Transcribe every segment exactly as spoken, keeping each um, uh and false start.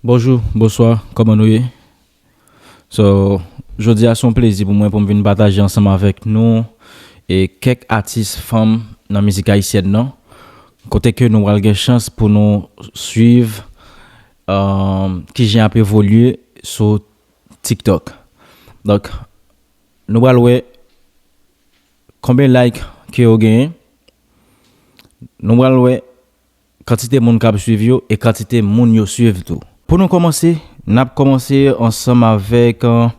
Bonjou, bonswa, kòman nou ye? So, jodi a se yon plezi pou mwen pou m vin pataje ansanm avèk nou e kèk atis fanm nan mizik ayisyèn nan, kote ke nou pral gen chans pou nou swiv, um, kijan ap evolye sou TikTok. Donk, nou pral wè konbyen like ke yo genyen. Nou pral wè kantite moun k ap swiv yo e kantite moun yo swiv tou. Pou nou kòmanse, n ap kòmanse ansanm avèk, uh,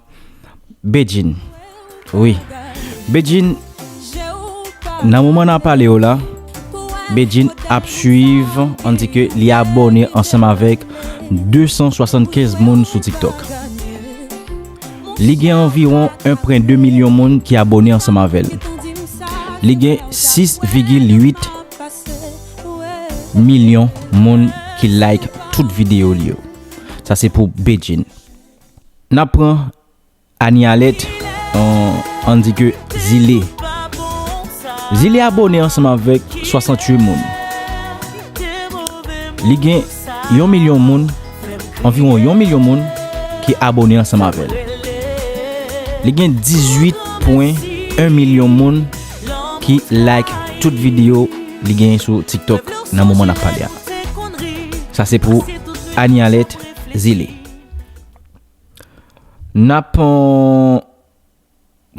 Bedjine. Wi. Bedjine, nan moman n ap pale yo la, Bedjine ap swiv, ann di ke li abòne ansanm avèk de san swasannkenz moun sou TikTok. Li gen anviwon en pwen de milyon moun ki abòne ansanm avè l. Li gen sis vigil uit milyon moun ki like tout videyo li yo. Sa se pou Bedjine. N ap pran Annie Alerte, an, ann di ke Zile. Zile abòne ansanm avèk swasanntuit moun. Li gen yon milyon moun, anviwon yon milyon moun ki abòne ansanm avè l. Li gen dizuit pwen en milyon moun ki like tout videyo li genyen sou TikTok nan moman n ap pale a. Sa se pou Annie Alerte, Zile. N ap, euh,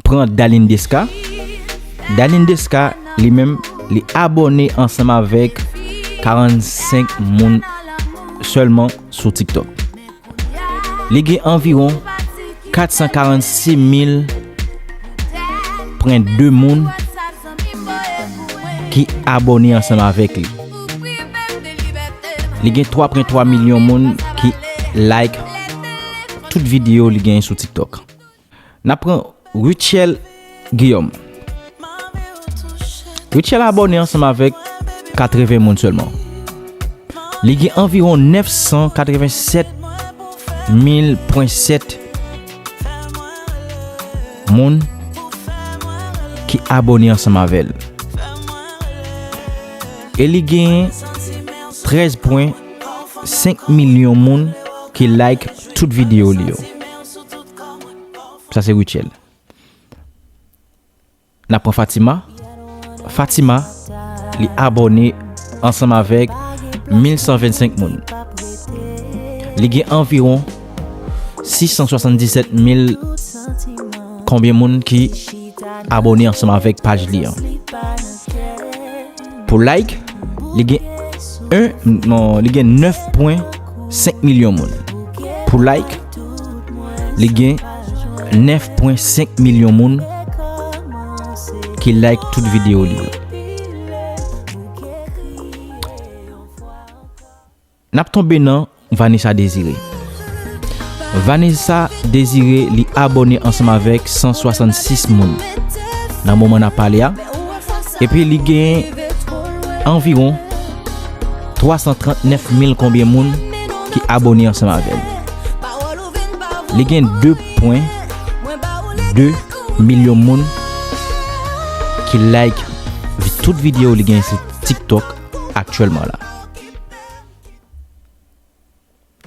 pran Dalindesca. Dalindesca, li menm, li abòne ansanm avèk karannsenk moun sèlman sou TikTok. Li gen anviwon kat san karannsis mil pwen de moun ki abòne ansanm avèk li. Li gen twa pwen twa milyon moun ki like tout videyo li genyen sou TikTok. N ap pran Rutshelle Guillaume. Rutshelle abòne ansanm avèk katreven moun sèlman. Li gen anviwon nèf san katrevensèt mil pwen sèt moun ki abòne ansanm avè l. E li gen trèz pwen senk milyon moun ki like tout videyo li yo. Sa se Rutshelle. N ap pran Fatima. Fatima, li abòne ansanm avèk mil san vennsenk moun. Li gen anviwon sis san swasanndisèt mil konbyen moun ki abòne ansanm avèk paj li an. Pou like, li gen en, non, li gen nèf pwen senk milyon moun. Pou like, li gen nèf pwen senk milyon moun ki like tout videyo li yo. N ap tonbe nan Vanessa Désiré. Vanessa Désiré, li abòne ansanm avèk san swasannsis moun nan moman n ap pale a. Epi li gen anviwon twa san trannèf mil konbyen moun ki abòne ansanm avè l. Li gen de pwen de milyon moun ki like vi-, tout videyo li gen sou TikTok aktyèlman la.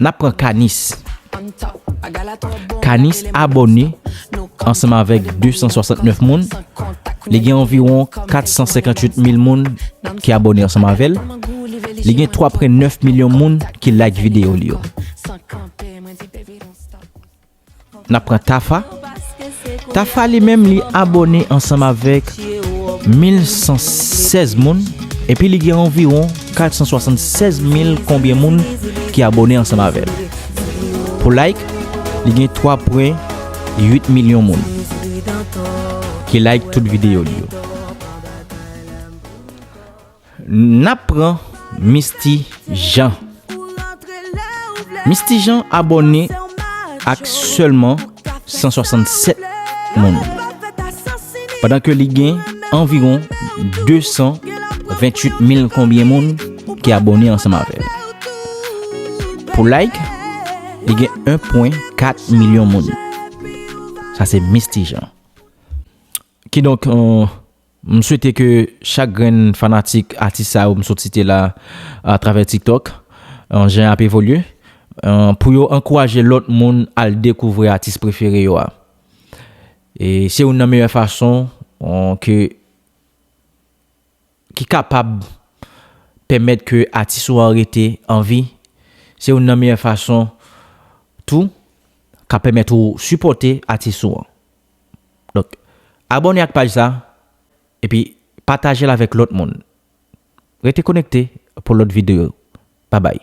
N ap pran Kanis. Kanis abòne ansanm avèk de san swasantnèf moun. Li gen anviwon kat san senkantuit mil moun ki abòne ansanm avè l. Li gen twa pwen nèf milyon moun ki like videyo li yo. N ap pran Tafa. Tafa li menm li abòne ansanm avèk mil san sèz moun, epi li gen anviwon kat san swasannsèz mil konbyen moun ki abòne ansanm avè l. Pou like, li gen twa pwen uit milyon moun ki like tout videyo li yo. N ap pran Misty Jean. Misty Jean abòne ak sèlman san swasannsèt moun, pandan ke li gen anviwon de san venntuit mil konbyen moun ki abòne ansanm avè l. Pou like, li gen en pwen kat milyon moun. Sa se Misty Jean. Kidonk, euh, m swete ke chak grenn fanatik atis sa yo m sot site la atravè TikTok, euh, jan y ap evolye, eh, pou yo ankouraje lòt moun al dekouvri atis prefere yo a. E se youn nan meyè fason, eh, ke, ki kapab pèmèt ke atis ou an rete an vi. Se youn nan meyè fason tou ka pèmèt ou sipòte atis ou an. Donk, abòne ak paj sa, epi pataje l avèk lòt moun. Rete konekte pou lòt videyo. Babay.